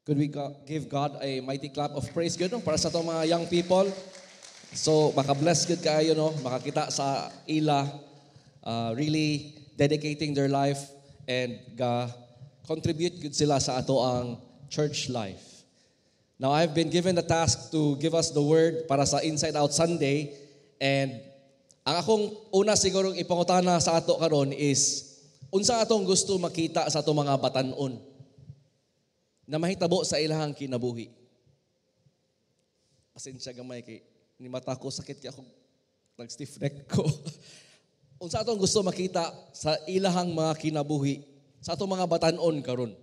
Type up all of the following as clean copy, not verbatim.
Could we give God a mighty clap of praise gud, no, para sa atong mga young people? So, maka-bless gud kaayo, no, makakita sa ila really dedicating their life and ga contribute gud sila sa atoang church life. Now, I've been given the task to give us the word para sa Inside Out Sunday, and ang akong una siguro ipangutana sa ato karon is unsa atong gusto makita sa atong mga batanon na mahitabo sa ilahang kinabuhi? Pasensya gamay kay ni mata ko, sakit kay ako, nag stiff neck ko. Unsa atong gusto makita sa ilahang mga kinabuhi sa atong mga batanon karon?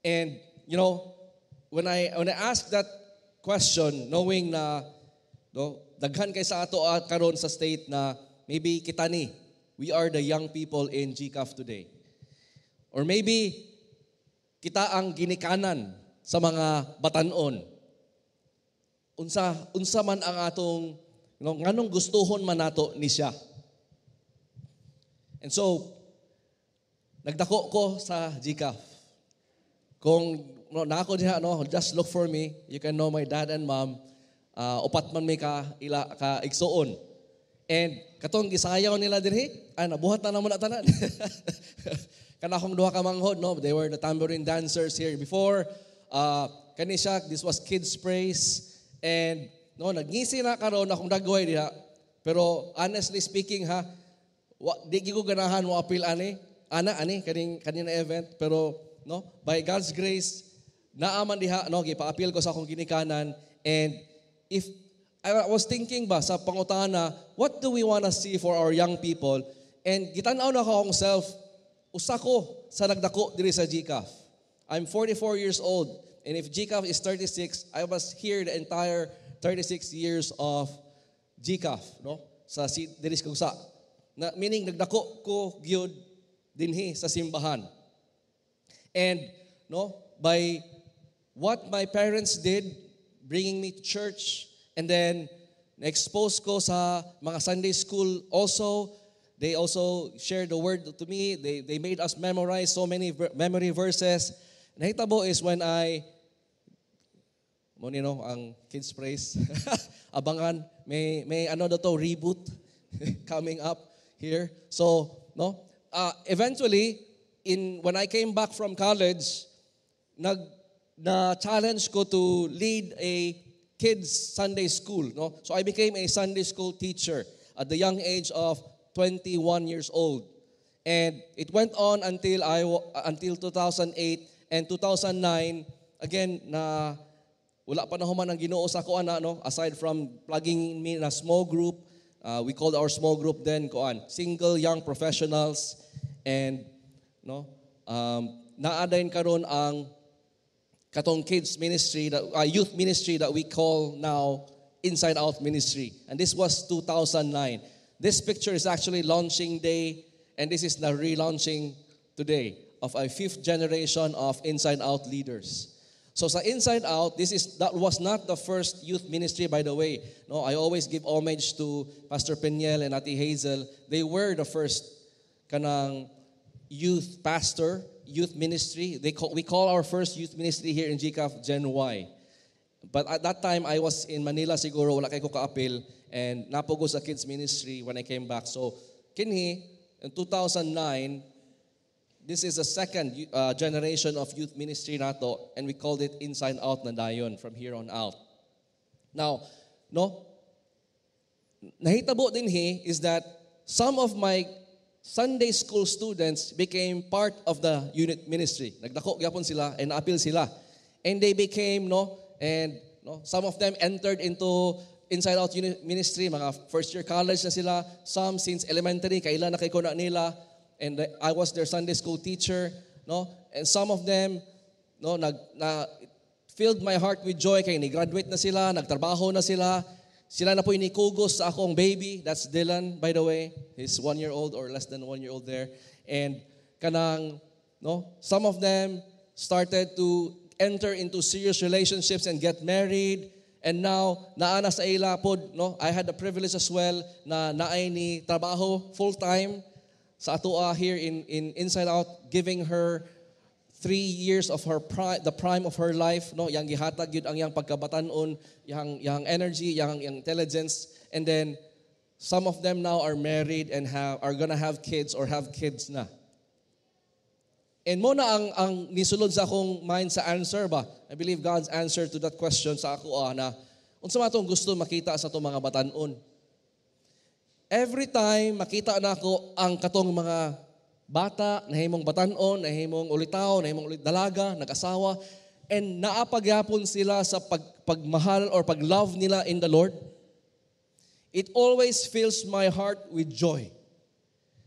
And when I ask that question, knowing na, no, daghan kay sa ato at karon sa state na maybe kita ni, we are the young people in GCAF today. Or maybe kita ang ginikanan sa mga batanon. Unsa man ang atong, nganong gustuhon man nato ni siya? And so nagdako ko sa GCAF. Kung, no, na ako diha, no, just look for me. You can know my dad and mom. Upat man may ka ila ka igsuon. And katong gisayaw nila dinhi, ay nabuhat na namo na tanan. Kana akong duha ka manghod, no, they were the tambourine dancers here before. Kani siya, this was kids praise, and, no, nagngisi na karon akong dagway diha. Pero honestly speaking ha, wa, di ko ganahan mo apil ani, ana ani kaning kanina event, pero, no, by God's grace naaman diha, no, gipaapil ko sa akong ginikanan. And if I was thinking ba sa pangutana, what do we want to see for our young people? And gitan-aw na ko akong self, usa ko sa nagdako diri sa GCAF. I'm 44 years old, and if GCAF is 36, I was here the entire 36 years of GCAF, no? Sa si diri sa Kugsa. Na, meaning nagdako ko gyud dinhi sa simbahan. And, no, by what my parents did, bringing me to church, and then na-expose ko sa mga Sunday school also. They also shared the word to me. They made us memorize so many memory verses. Nahitabo is when I, mo ni, no, ang kids praise. Abangan, may ano daw to, reboot coming up here. So, no, eventually, in when I came back from college, nag na challenge ko to lead a kids Sunday school, no? So I became a Sunday school teacher at the young age of 21 years old. And it went on until 2008 and 2009 again na wala pa na human ang Ginoo sa ako ana, no, aside from plugging me in a small group. We called our small group then koan, single young professionals, and, no, naa dayon karon ang katong kids ministry that youth ministry that we call now Inside Out Ministry. And this was 2009. This picture is actually launching day, and this is the relaunching today of a fifth generation of Inside Out leaders. So sa Inside Out, this is that was not the first youth ministry, by the way. No, I always give homage to Pastor Peniel and Ate Hazel. They were the first kanang youth pastor, youth ministry. We call our first youth ministry here in GCAF Gen Y. But at that time, I was in Manila siguro, wala kay ko kaapil, and napogo sa kids ministry when I came back. So, kinhi, in 2009, this is the second generation of youth ministry nato, and we called it Inside Out na dayon from here on out. Now, no, nahitabo dinhi is that some of my Sunday school students became part of the unit ministry. Nagdako gyapon sila and naapil sila. And they became, no, and, no, some of them entered into Inside Out Unit Ministry, mga first year college na sila, some since elementary, kaila na kay ko na nila, and I was their Sunday school teacher, no? And some of them, no, nag na filled my heart with joy kay ni-graduate na sila, nagtrabaho na sila. Sila na po inikugos sa akong baby. That's Dylan, by the way. He's 1 year old or less than 1 year old there. And kanang, no, some of them started to enter into serious relationships and get married. And now, naa na sa ila pod, no? I had the privilege as well na naay ni trabaho full-time sa atoa here in Inside Out, giving her 3 years of her prime, the prime of her life, no, yang gihatag gyud ang iyang pagkabatanon, yang energy, yang intelligence, and then some of them now are married and have are gonna have kids or have kids na. And mao na ang nisulod sa akong mind sa answer ba? I believe God's answer to that question sa ako na unsa man atong gusto makita sa atong mga batanon. Every time makita nako ang katong mga bata, nahimong batanon, nahimong ulitaw, nahimong ulit dalaga, nag-asawa, and naa pa gyapon sila sa pagmahal or pag-love nila in the Lord, it always fills my heart with joy.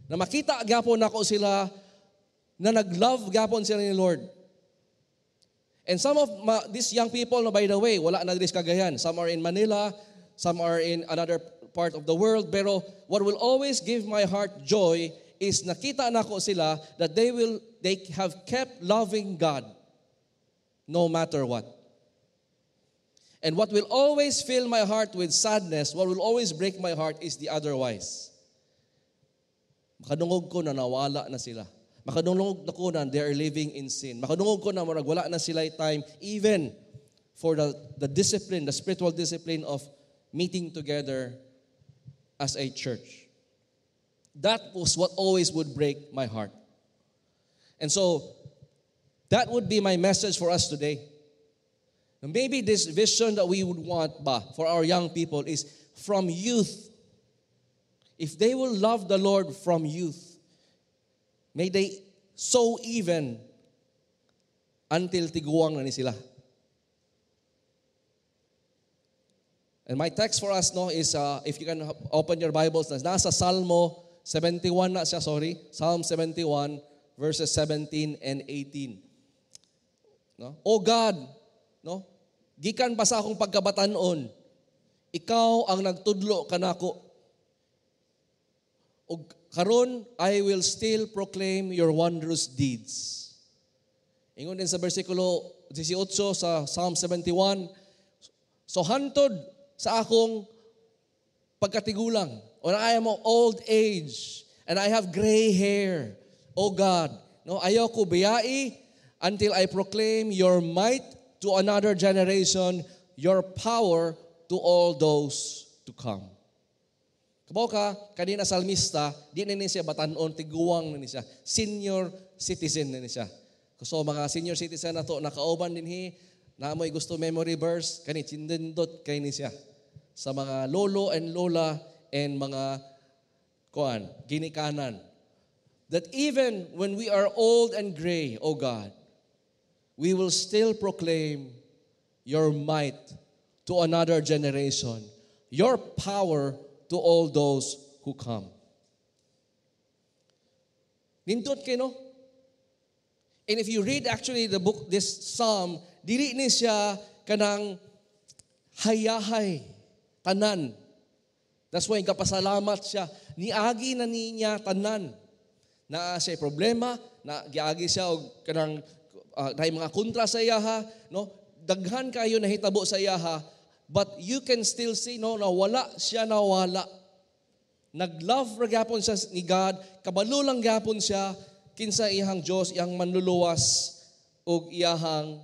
Na makita gyapon nako sila na nag-love gyapon sila ni Lord. And some of these young people, no, by the way, wala na diri sa Cagayan. Some are in Manila, some are in another part of the world. Pero what will always give my heart joy is nakita nako sila that they have kept loving God no matter what. And what will always fill my heart with sadness, what will always break my heart is the otherwise. Makadungog ko na nawala na sila. Makadungog na ko na they are living in sin. Makadungog ko na murag wala na sila time even for the discipline, the spiritual discipline of meeting together as a church. That was what always would break my heart. And so, that would be my message for us today. Maybe this vision that we would want ba for our young people is from youth. If they will love the Lord from youth, may they so even until tiguang na ni sila. And my text for us, no, is if you can open your Bibles, nasa Salmo 71 na siya, sorry. Psalm 71 verses 17 and 18. No? O God, no? Gikan pa sa akong pagkabatanon, ikaw ang nagtudlo kanako. Og karon I will still proclaim your wondrous deeds. Ingon din sa bersikulo 18 sa Psalm 71, so hantod sa akong pagkatigulang, when I am of old age and I have gray hair, O God, no, ayaw ko biyai until I proclaim your might to another generation, your power to all those to come. Kabaw ka, kanina salmista, di na ni siya batanon, tiguang na ni siya. Senior citizen na ni siya. So mga senior citizen na to, nakauban din hi, naamoy gusto memory verse, kani chindindot kay ni siya. Sa mga lolo and lola and mga kuan, ginikanan. That even when we are old and gray, O God, we will still proclaim your might to another generation, your power to all those who come. Nindot kay, no? And if you read actually the book, this psalm, dili ni siya kanang hayahay, tanan. That's why kapasalamat siya. Niagi na niya tanan. Naa siya problema, na giagi siya og kanang naay mga kontra sa iyaha, no? Daghan kayo nahitabo sa iyaha, but you can still see, no, na wala siya nawala. Nag-love ra gyapon siya ni God, kabalo lang gyapon siya kinsa iyang Dios, iyang manluluwas ug iyahang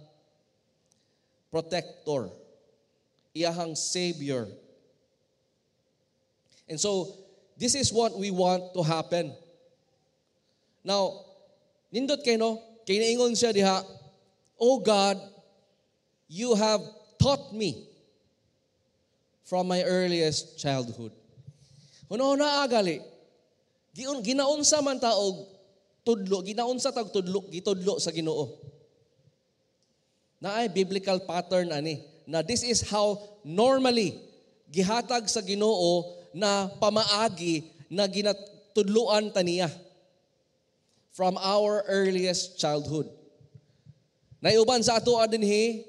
protector, iyahang savior. And so, this is what we want to happen. Now, nindot kay, no, kay naingon siya diha, "O God, you have taught me from my earliest childhood." Huno-huna agali, ginaunsa man ta og tudlo, ginaunsa tag tudlo, gitudlo sa Ginoo. Naay biblical pattern ani na this is how normally gihatag sa Ginoo na pamaagi na ginatudloan ta niya from our earliest childhood. Naiuban sa ato dinhi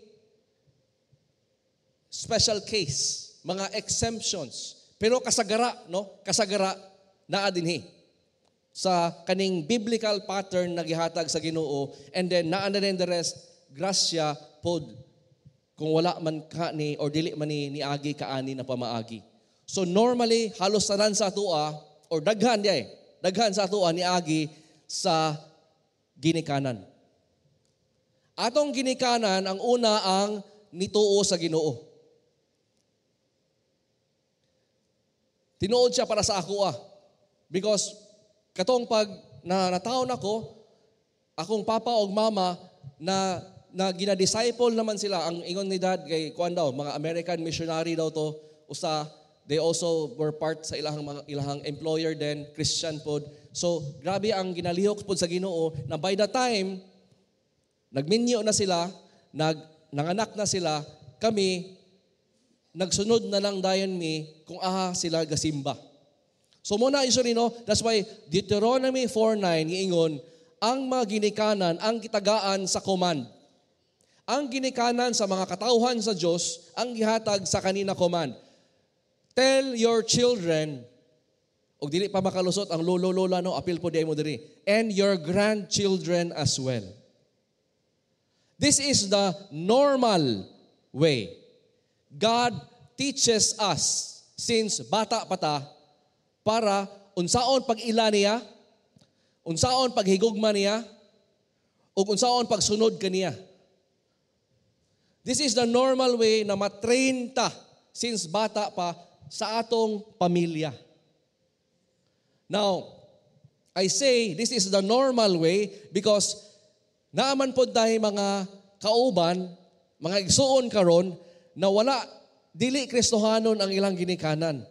special case, mga exemptions. Pero kasagara, no? Kasagara naa dinhi sa kaning biblical pattern na gihatag sa Ginoo, and then naa na din the rest grasya pod kung wala man ka ni or dili man ni niagi kaani na pamaagi. So normally halos tanan sa atoa or daghan di ay, daghan sa atoa niagi sa ginikanan. Atong ginikanan ang una ang nituo sa Ginoo. Tinuod siya para sa ako ah. Because katong pag na nataon ako, akong papa og mama na na gina-disciple naman sila. Ang ingon ni Dad kay kuan daw, mga American missionary daw to, usa they also were part sa ilahang mga ilahang employer then Christian pod. So grabe ang ginalihok pod sa Ginoo na by the time nagminyo na sila, nanganak na sila, kami nagsunod na lang dayon mi kung aha sila gasimba. So muna usually no, that's why Deuteronomy 4:9 giingon ang mga ginikanan ang gitagaan sa command. Ang ginikanan sa mga katawhan sa Dios ang gihatag sa kanina command. Tell your children, og dili pa makalusot ang lolo-lola no, apil po di mo diri, and your grandchildren as well. This is the normal way. God teaches us since bata pa ta para unsaon pag-ila niya, unsaon paghigugma niya, ug unsaon pagsunod kaniya. This is the normal way na matrain ta since bata pa sa atong pamilya. Now, I say this is the normal way because naaman pod tayo mga kauban, mga igsuon karon na wala dili Kristohanon ang ilang ginikanan.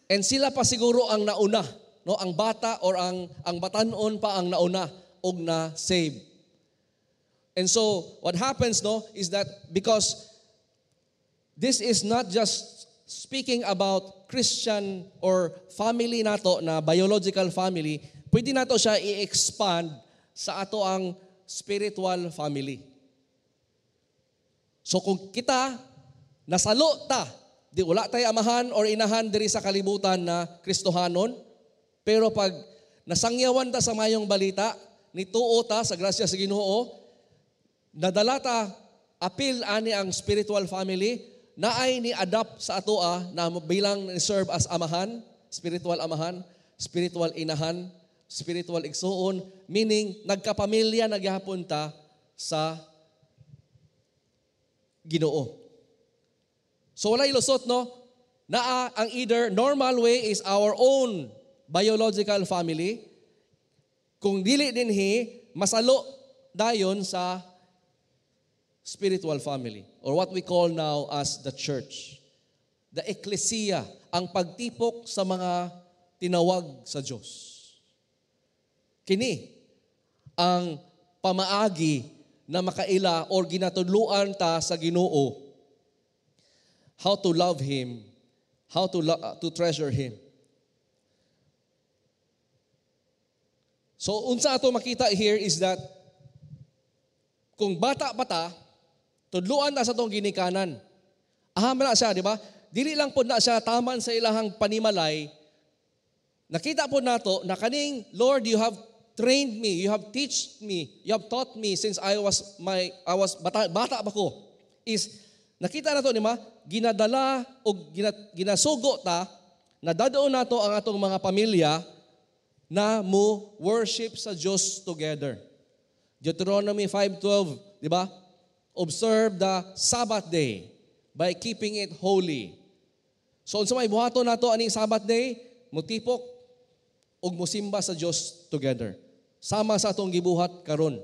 And sila pa siguro ang nauna, no, ang bata or ang batanon pa ang nauna og na save. And so what happens, no, is that because this is not just speaking about Christian or family nato na biological family, pwede nato siya i-expand sa ato ang spiritual family. So kung kita nasalo ta, di wala tay amahan or inahan diri sa kalibutan na Kristohanon, pero pag nasangyawan ta sa mayong balita, nituo ta sa grasya sa Ginoo, nadala ta apil ani ang spiritual family, naay ni adapt sa atoa na bilang serve as amahan, spiritual amahan, spiritual inahan, spiritual igsuon, meaning nagkapamilya nagyahapon ta sa Ginoo. So walay lusot, no? Naa ang either normal way is our own biological family. Kung dili dinhi, masalo dayon sa spiritual family or what we call now as the church. The ecclesia, ang pagtipok sa mga tinawag sa Dios. Kini ang pamaagi na makaila or ginatudluan ta sa Ginoo how to love Him, how to treasure Him. So unsa ato makita here is that kung bata pa ta, tudluan ta sa atong ginikanan. Aham na siya, di ba? Dili lang po na siya taman sa ilahang panimalay. Nakita po nato na kaning Lord, you have trained me, you have teached me, you have taught me since I was bata, bata pa ko. Is nakita nato ni ma ginadala o ginasugo ta na dadon nato ang atong mga pamilya na mo worship sa Dios together. Deuteronomy 5:12, di ba? Observe the Sabbath day by keeping it holy. So unsa may buhaton nato aning Sabbath day? Mutipok ug mosimba sa Dios together. Sama sa atong gibuhat karon.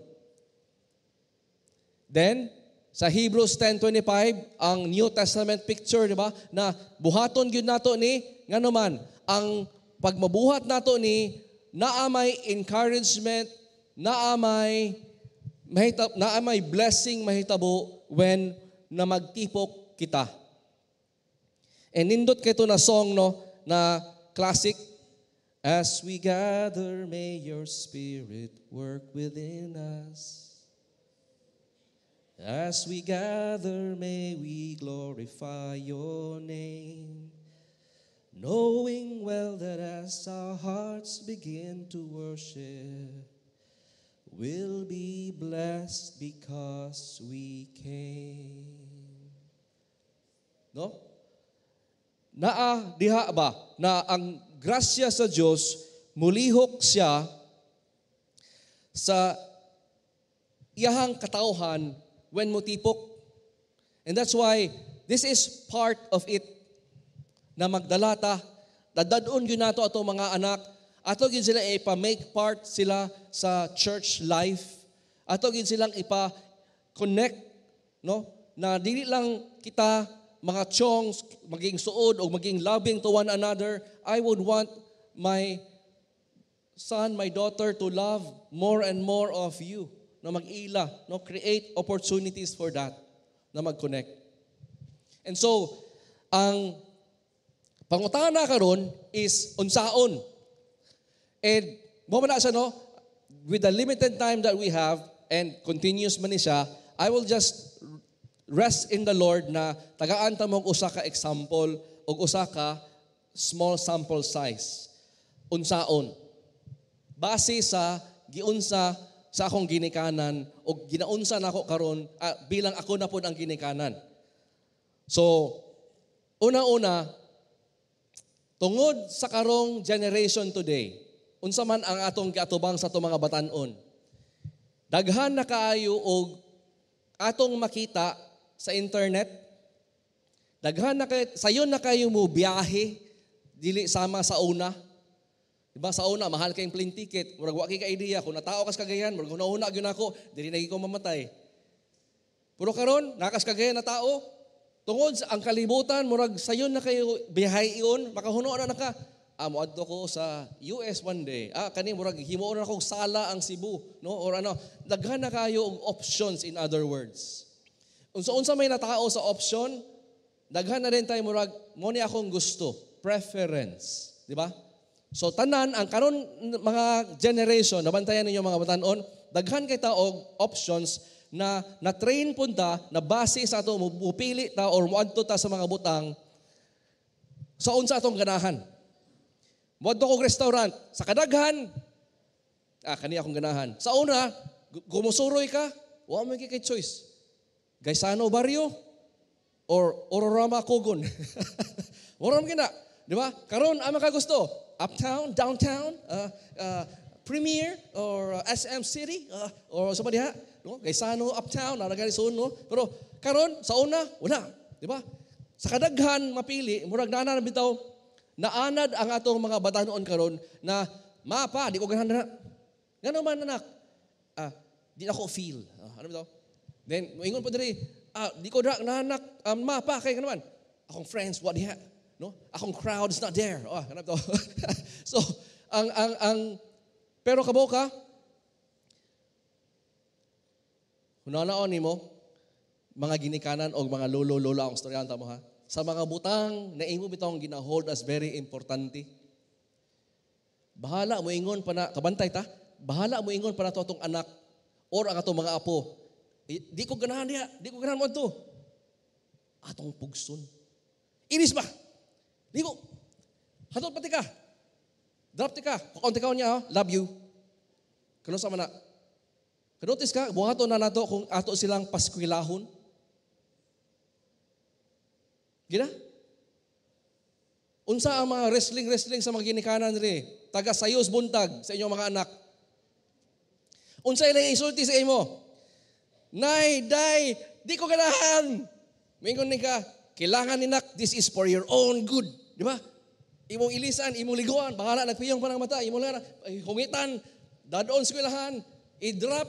Then sa Hebrews 10:25, ang New Testament picture, di ba? Na buhaton gyud nato ni nganuman ang pagmabuhat nato ni naa may encouragement, naa may blessing mahitabo when na magtipok kita. And nindot kay to na song, no, na classic. As we gather, may your spirit work within us. As we gather, may we glorify your name. Knowing well that as our hearts begin to worship, we'll be blessed because we came. No? Naa diha ba na ang grasya sa Dios mulihok siya sa iyahang katawhan when mutipok. And that's why this is part of it na magdala ta, dadadon gyud nato ato mga anak, ato gyud sila ipa-make part sila sa church life. Ato gyud silang ipa-connect, no? Na dili lang kita mga chongs maging suod o maging loving to one another. I would want my son, my daughter to love more and more of you, na mag-ila, no? Create opportunities for that, na mag-connect. And so, ang pangutana karon is unsaon. And mo man na siya, no? With the limited time that we have and continuous man ni siya, I will just rest in the Lord na tagaan ta mong usa ka example o usa ka small sample size. Unsaon. Base sa giunsa sa akong ginikanan o ginaunsa nako karon bilang ako na pod ang ginikanan. So, una-una, tungod sa karong generation today, unsa man ang atong giatubang sa atong mga batan-on, daghan na kaayo og atong makita sa internet, daghan na kay sayon na kayo mo biyahe, dili sama sa una. Diba sa una, mahal kayong plane ticket, murag wa kay ka idea kung natao kas Cagayan, murag una gyud nako, dili na ko mamatay. Pero karon, nakas Cagayan na tao, tungod sa ang kalibutan, murag sayon na kayo biyahe iyon, makahuno na ka. Moadto ko sa US one day. Kani murag himuon na akong sala ang Cebu, no? Or ano, daghan na kayo og options, in other words. Unsa-unsa may natao sa option, daghan na rin tayo murag mo ni akong gusto, preference, di ba? So tanan ang karon mga generation, nabantayan ninyo mga batan-on, daghan kay ta og options na na-train punta na base sa ato mupili ta or moadto ta sa mga butang sa unsa atong ganahan. Moadto kog restaurant, sa kadaghan, kani akong ganahan. Sa una, gumusuroy ka, wa man kay choice. Gaisano Barrio or Ororama Kogon. Wala man kina, di ba? Karon ama ka gusto, uptown, downtown, Premier or SM City or sa diha, no? Gaisano uptown, nara gani no? Pero karon sa una, wala, di ba? Sa kadaghan mapili, murag nana na bitaw, naanad ang atong mga batanon karon na mapa, di ko ganahan na. Ngano man anak? Di na ko feel. Ano bitaw? Then moingon pa diri, di ko na nanak, mapa kay ngano man. Akong friends wa diha, no? Akong crowd is not there. Oh, ano bitaw? So, ang pero kabo ka, hunanaon nimo mga ginikanan og mga lolo-lola ang istoryahan ta mo ha. Sa mga butang na imo bitong gina-hold as very importante. Bahala mo ingon pa na, kabantay ta, bahala mo ingon pa na to atong anak or ang atong mga apo. Di ko ganahan diha, di ko ganahan mo adto. Atong pugson. Inis ba? Di ko. Hatod pati ka. Drop ti ka. Kukaunti ka niya, oh. Love you. Kano sa man na? Kanotis ka, buhaton na nato kung ato silang paskwilahon. Gina? Unsa ang mga wrestling-wrestling sa mga ginikanan ri? Taga sayos buntag sa inyong mga anak. Unsa ilang isulti sa imo? Nay, day, di ko ganahan. Mingon ni ka, kailangan ni nak, this is for your own good. Di ba? Imong ilisan, imong liguan, bahala nagpiyong pa ng mata, imong lang, hungitan, dadon eskwelahan, i-drop.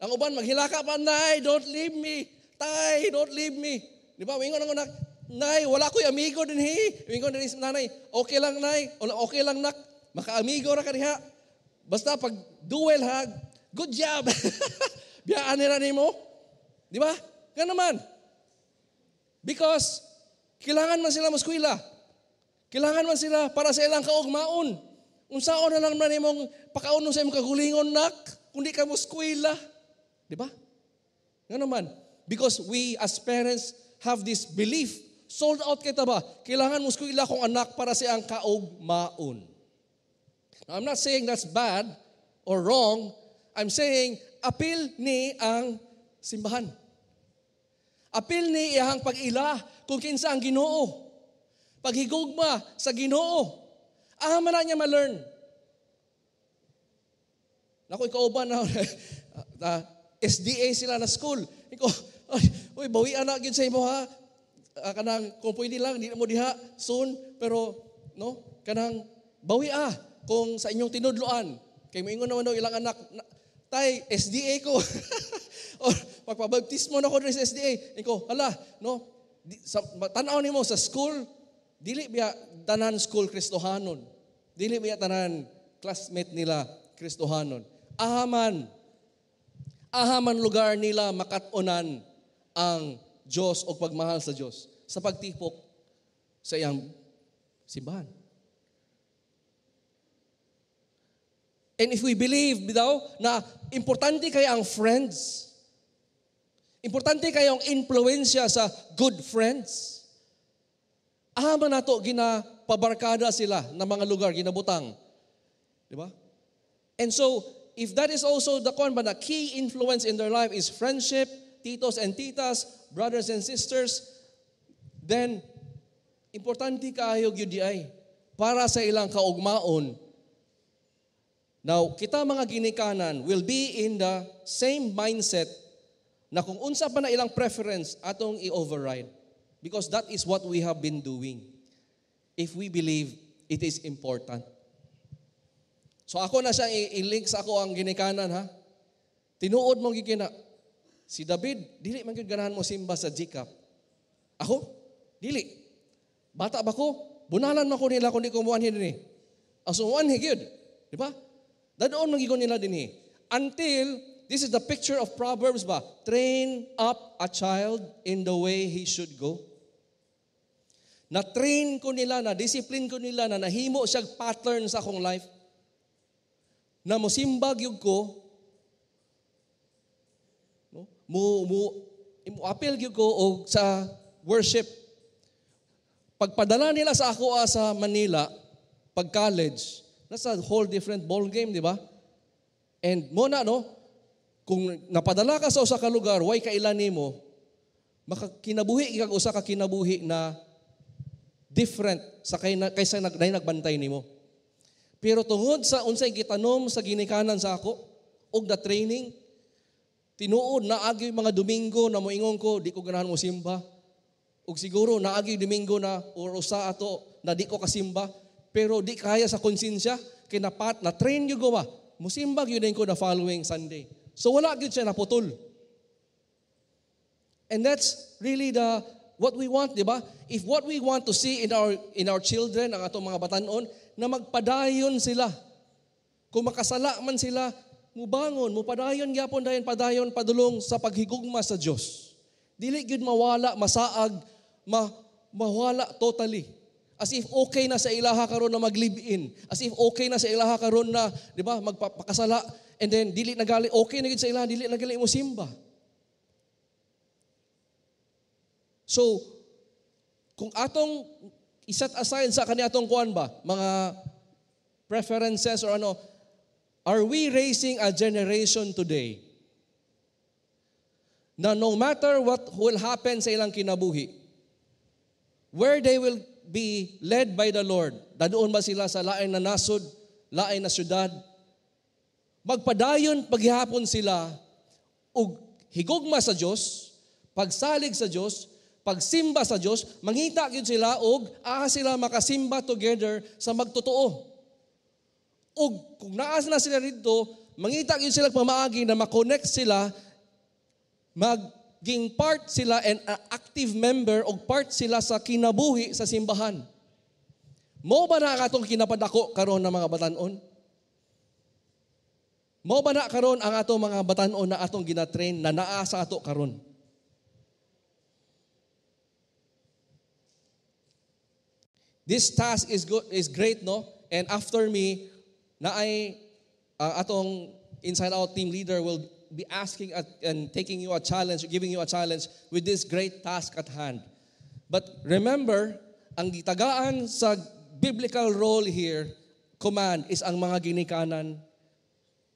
Ang uban, maghilaka pa, nay, don't leave me. Tay, don't leave me. Di ba? Mingon ang anak, nay, wala ko'y amigo din hi. Mingon din nanay, okay lang nay, okay lang nak, makaamigo ra ka diha. Basta pag duel ha, good job. Biyaan nila nimo. Di ba? Ganun naman. Because kailangan man sila moskwela. Kailangan man sila para sa ilang kaugmaon. Unsaon na lang man imong pakaunon sa imong kagulingon nak, kung di ka moskwela. Di ba? Ganun naman. Because we as parents have this belief. Sold out kita ba? Kailangan moskwela kong anak para sa iyang kaugmaon. Now, I'm not saying that's bad or wrong. I'm saying, apil ni ang simbahan. Apil ni iyang pag-ila kung kinsa ang Ginoo. Paghigugma sa Ginoo. Ama na niya ma-learn. Naku, ikaw ba na, SDA sila na school. Iko, ay, uy, bawian na gyud sa imo ha. Ah, kanang kung pwede lang di na mo diha soon, pero no, kanang bawi ah kung sa inyong tinudloan kay moingon naman daw ilang anak na, "Tay, SDA ko," or "Pagpabaptismo na ko diri sa SDA." Iko, hala, no, di, sa tan-aw nimo sa school, dili biya tanan school Kristohanon, dili biya tanan classmate nila Kristohanon. Ahaman lugar nila makat-onan ang Diyos o pagmahal sa Diyos sa pagtipok sa iyang simbahan. And if we believe daw na importante kay ang friends, importante kay ang impluensya sa good friends, ahaman nato ginapabarkada sila na mga lugar, ginabutang. Di ba? And so, if that is also the kwan ba na key influence in their life is friendship, titos and titas, brothers and sisters, then importante kaayo gyud ay para sa ilang kaugmaon. Now, kita mga ginikanan will be in the same mindset na kung unsa pa na ilang preference atong i-override. Because that is what we have been doing. If we believe it is important. So ako na siya i-link sa ako ang ginikanan ha. Tinuod mong gigina. Si David, dili man gyud ganahan mo simba sa GCAP. Ako? Dili. Bata ba ko? Bunalan man ko nila kung di ko muanhi dinhi. Ang sumuanhi gyud, di ba? Dadoon man gyud nila dinhi. Until, this is the picture of Proverbs ba? Train up a child in the way he should go. Na-train ko nila, na-discipline ko nila, na nahimo siyang pattern sa akong life. Na mosimbag yun ko, no? Mo appeal gyud ko og sa worship. Pagpadala nila sa ako sa Manila, pag college, nasa whole different ball game, di ba? And mo na, no, kung napadala ka sa usa ka lugar, way kailan nimo, makakinabuhi kag usa ka kinabuhi na different sa kay na, kaysa nagbantay nimo. Pero tungod sa unsay gitanom sa ginikanan sa ako og the training, tinuod naagi mga Domingo na moingon ko di ko ganahan mo simba. Og siguro naagi Domingo na or usa ato na di ko kasimba, pero di kaya sa konsensya kay napat na train gyud ko ba. Musimba gyud ko the following Sunday. So wala gyud siya naputol. And that's really the what we want, di ba? If what we want to see in our children, ang atong mga batanon, na magpadayon sila. Kung makasala man sila, mubangon, mupadayon gyapon dayon padayon padulong sa paghigugma sa Dios. Dili gyud mawala, masaag, mawala totally. As if okay na sa ilaha karon na mag-live-in. As if okay na sa ilaha karon na, di ba, magpakasala and then dili na gali okay na gyud sa ilaha, dili na gali mo simba. So, kung atong iset aside sa kani atong kuan ba, mga preferences or ano, are we raising a generation today na no matter what will happen sa ilang kinabuhi, where they will be led by the Lord, dadoon ba sila sa lain na nasod, lain na syudad, magpadayon paghihapon sila og higugma sa Dios, pagsalig sa Dios, pagsimba sa Dios, mangita gyud sila og aa sila makasimba together sa magtotoo. Og kung naa na sila didto, mangita gyud sila pamaagi na makonect sila, maging part sila and active member og part sila sa kinabuhi sa simbahan. Mo ba na atong kinapadako karon ng mga batan-on? Mo ba na karon ang atong mga batan-on na atong ginatrain na naa sa ato karon? This task is good, is great, no? And after me, na ay atong Inside Out team leader will be asking and taking you a challenge, giving you a challenge with this great task at hand. But remember, ang gitagaan sa biblical role here, command, is ang mga ginikanan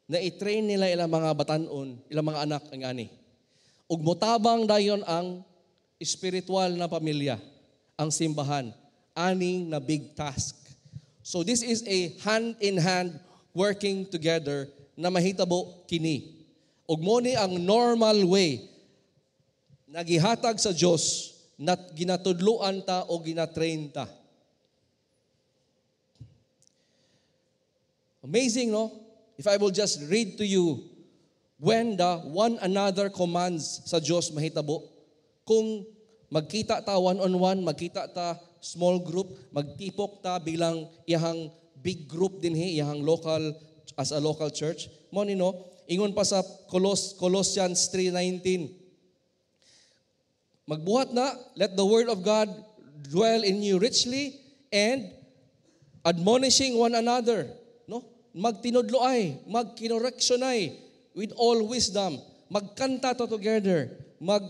na i-train nila ilang mga batan-on, ilang mga anak ang ani. Ug motabang dayon ang spiritual na pamilya, ang simbahan, aning na big task. So this is a hand-in-hand working together na mahitabo kini. Ug mo ni ang normal way nagihatag sa Dios na ginatudloan ta o ginatrain ta. Amazing, no? If I will just read to you when the one another commands sa Dios mahitabo, kung magkita ta one-on-one, magkita ta small group, magtipok ta bilang iyahang big group dinhi, iyahang local, as a local church. Mo ni, no, ingon pa sa Colossians 3:19. Magbuhat na, let the word of God dwell in you richly and admonishing one another, no? Magtinudloay, magkinoreksyonay with all wisdom, magkanta ta together, mag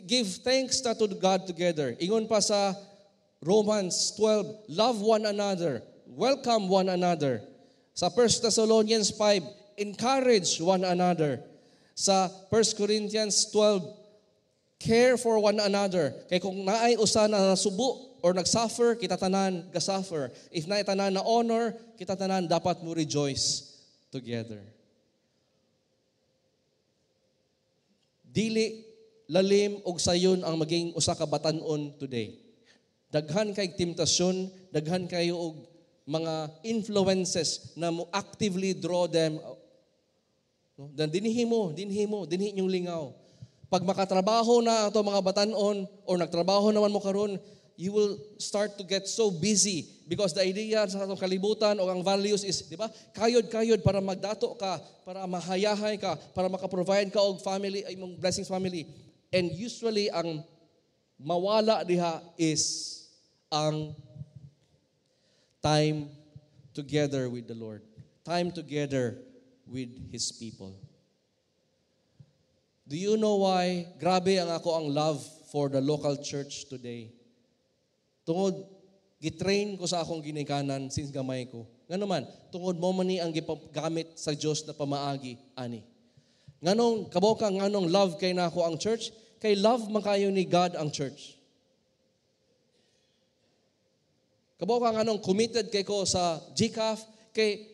give thanks ta to God together. Ingon pa sa Romans 12, love one another, welcome one another. Sa 1 Thessalonians 5, encourage one another. Sa 1 Corinthians 12, care for one another. Kay kung naay usa na nasubo or nagsuffer, kita tanan gasuffer. If naay tanan na honor, kita tanan dapat mo rejoice together. Dili lalim og sayon ang maging usa ka batan-on today. Daghan kay temptasyon, daghan kayo og mga influences na mo actively draw them. No? Dan dinhi mo, dinhi mo, dinhi inyong lingaw. Pag makatrabaho na ato mga batan-on or nagtrabaho naman mo karon, you will start to get so busy because the idea sa atong kalibutan o ang values is, di ba? Kayod-kayod para magdato ka, para mahayahay ka, para makaprovide ka og family, ay imong blessings family. And usually ang mawala diha is ang time together with the Lord. Time together with His people. Do you know why grabe ang ako ang love for the local church today? Tungod, gitrain ko sa akong ginikanan since gamay ko. Ngano man, tungod mo man ni ang gigamit sa Dios na pamaagi ani. Nganong kaboka, nganong love kay nako ang church? Kay love man kayo ni God ang church. Kaboka nganong committed kay ko sa GCAF, kay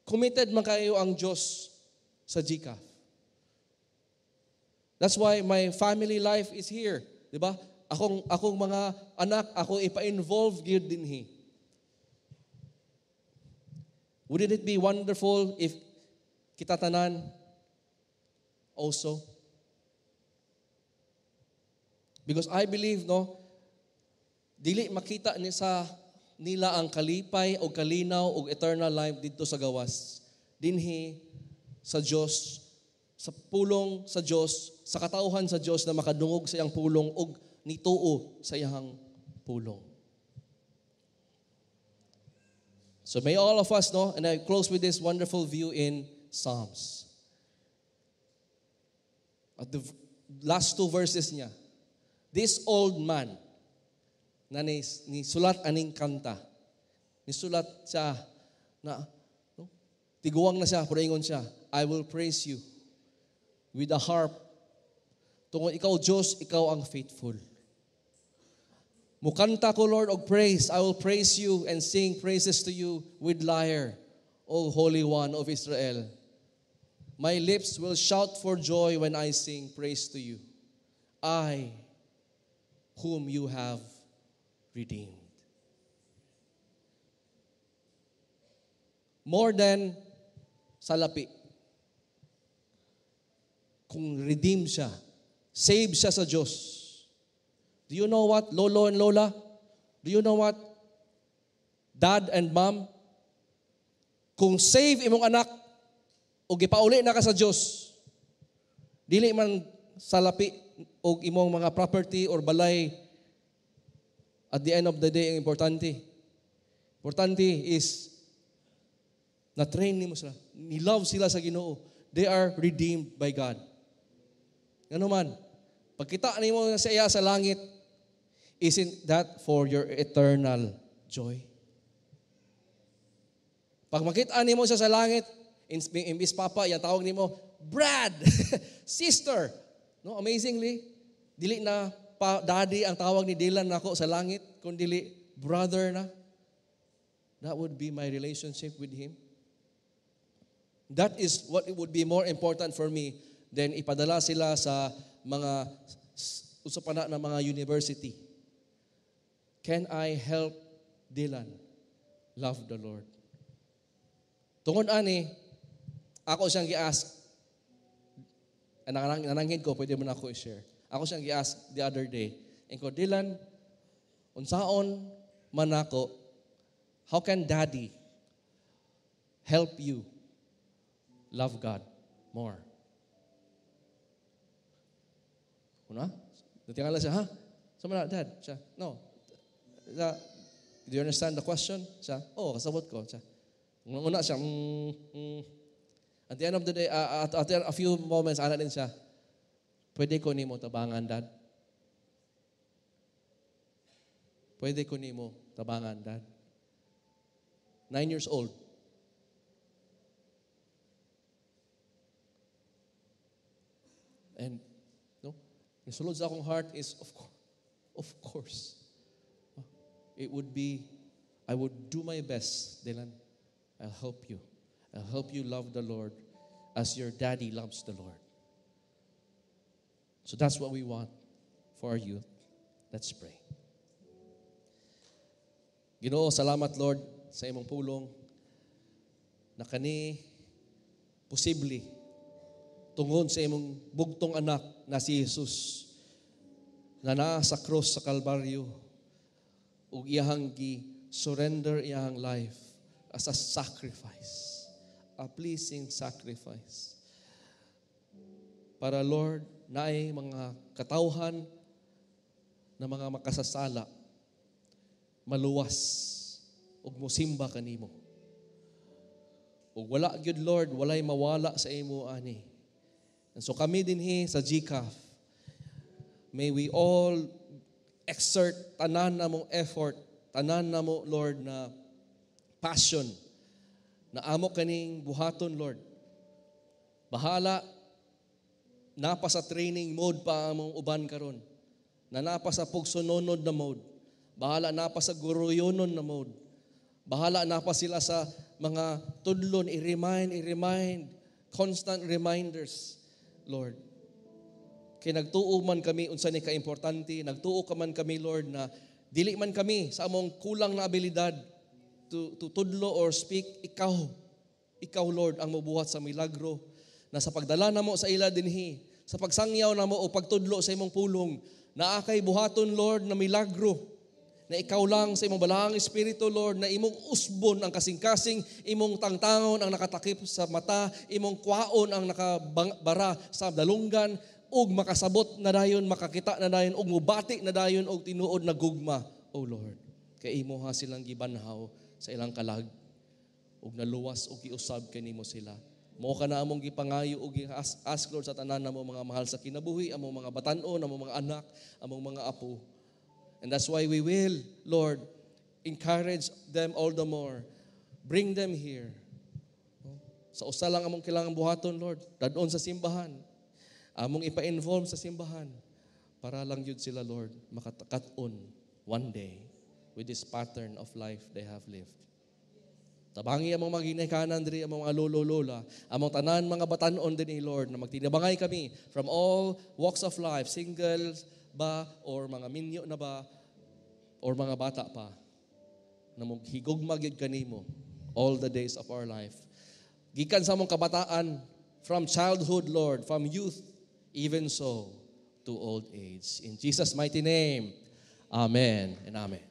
committed man kayo ang Dios sa GCAF. That's why my family life is here, di ba? Akong mga anak, ako ipa-involve gyud dinhi. Wouldn't it be wonderful if kita tanan also? Because I believe, no, dili makita ni sa nila ang kalipay o kalinaw o eternal life didto sa gawas. Dinhi sa Dios, sa pulong sa Dios, sa katawhan sa Dios na makadungog sa iyang pulong og nituo sa iyang pulong. So may all of us, no, and I close with this wonderful view in Psalms. At the last two verses niya, this old man na ni sulat aning kanta, ni sulat siya na, no, tiguang na siya, pero ingon siya, I will praise you with a harp. Tungod ikaw, Diyos, ikaw ang faithful. Mukanta ko, Lord, og praise. I will praise you and sing praises to you with lyre, O Holy One of Israel. My lips will shout for joy when I sing praise to you. I, whom you have redeemed. More than salapi. Kung redeem siya, save siya sa Diyos. Do you know what, lolo and lola? Do you know what, dad and mom? Kung save imong anak, o gipauli na ka sa Diyos, dili man salapi o imong mga property or balay, at the end of the day, ang importante. Importante is, na-train nimo sila. Ni-love sila sa Ginoo. They are redeemed by God. Ngano man, pagkita nimo sa iya sa langit, isn't that for your eternal joy? Pag makita nimo siya sa langit, imbis papa, yan tawag nimo, Brad, sister. No, amazingly, dili na pa, daddy ang tawag ni Dylan nako sa langit, kun dili brother na. That would be my relationship with him. That is what it would be more important for me than ipadala sila sa mga usa pa na mga university. Can I help Dylan love the Lord? Tungod ani, ako siyang gi-ask, nananghid ko, pwede mo na ako i-share. Ako siyang gi-ask the other day. Ingon ko, "Dylan, unsaon man ako, how can Daddy help you love God more?" Una? Natingala siya, "Ha? Sa na, Dad?" Siya, "No. Do you understand the question?" Siya, "Oh, kasabot ko." Siya, una siya, At the end of the day, at a few moments, ana din siya, "Pwede ko nimo tabangan, Dad? Pwede ko nimo tabangan, Dad?" 9 years old. And, no, sulod sa akong heart is, of course, of course, it would be, I would do my best, Dylan. I'll help you. I'll help you love the Lord as your daddy loves the Lord. So that's what we want for our youth. Let's pray. Ginoo, salamat, Lord, sa imong pulong na kani posible tungod sa imong bugtong anak na si Jesus na naa sa cross sa Kalbaryo ug iyahang gi-surrender iyahang life as a sacrifice, a pleasing sacrifice. Para, Lord, naay mga katawhan na mga makasasala maluwas ug musimba kanimo. Ug wala gyud, Lord, walay mawala sa imo ani. And so kami dinhi sa GCAF, may we all exert tanan na mong effort, tanan na mo, Lord, na passion, na amo kaning buhaton, Lord. Bahala, napa sa training mode pa among uban karon. Na napa sa pugsunonod na mode. Bahala napa sa guruyonon na mode. Bahala napa sila sa mga tudlon, i-remind, i-remind, constant reminders, Lord. Kay nagtuo man kami unsa ni kaimportante, nagtuo ka man kami, Lord, na dili man kami sa among kulang na abilidad to tudlo or speak, ikaw, Lord, ang mobuhat sa milagro na sa pagdala namo sa ila dinhi, sa pagsangyaw namo o pagtudlo sa imong pulong, naa kay buhaton, Lord, na milagro na ikaw lang sa imong balaang espiritu, Lord, na imong usbon ang kasing-kasing, imong tangtangon ang nakatakip sa mata, imong kwaon ang nakabara sa dalunggan, ug makasabot na dayon, makakita na dayon, ug mubati na dayon, og tinuod na gugma, O Lord. Kay imo ha silang gibanhaw sa ilang kalag, ug naluwas ug giusab kanimo sila. Mao ka na among gipangayo ug ask, Lord, sa tanan namo mga mahal sa kinabuhi, among mga batan-on, among mga anak, among mga apo. And that's why we will, Lord, encourage them all the more. Bring them here. Sa usa lang among kailangan buhaton, Lord, dadon sa simbahan. Among ipa-involve sa simbahan para lang yun sila, Lord, makatakat-on one day with this pattern of life they have lived. Tabangi among mga ginikanan diri, among mga lolo-lola, among tanan mga batan-on dinhi, Lord, na magtinabangay kami from all walks of life, singles ba or mga minyo na ba or mga bata pa, na maghigugma gyud kanimo all the days of our life. Gikan sa among kabataan, from childhood, Lord, from youth, even so to old age. In Jesus' mighty name, amen and amen.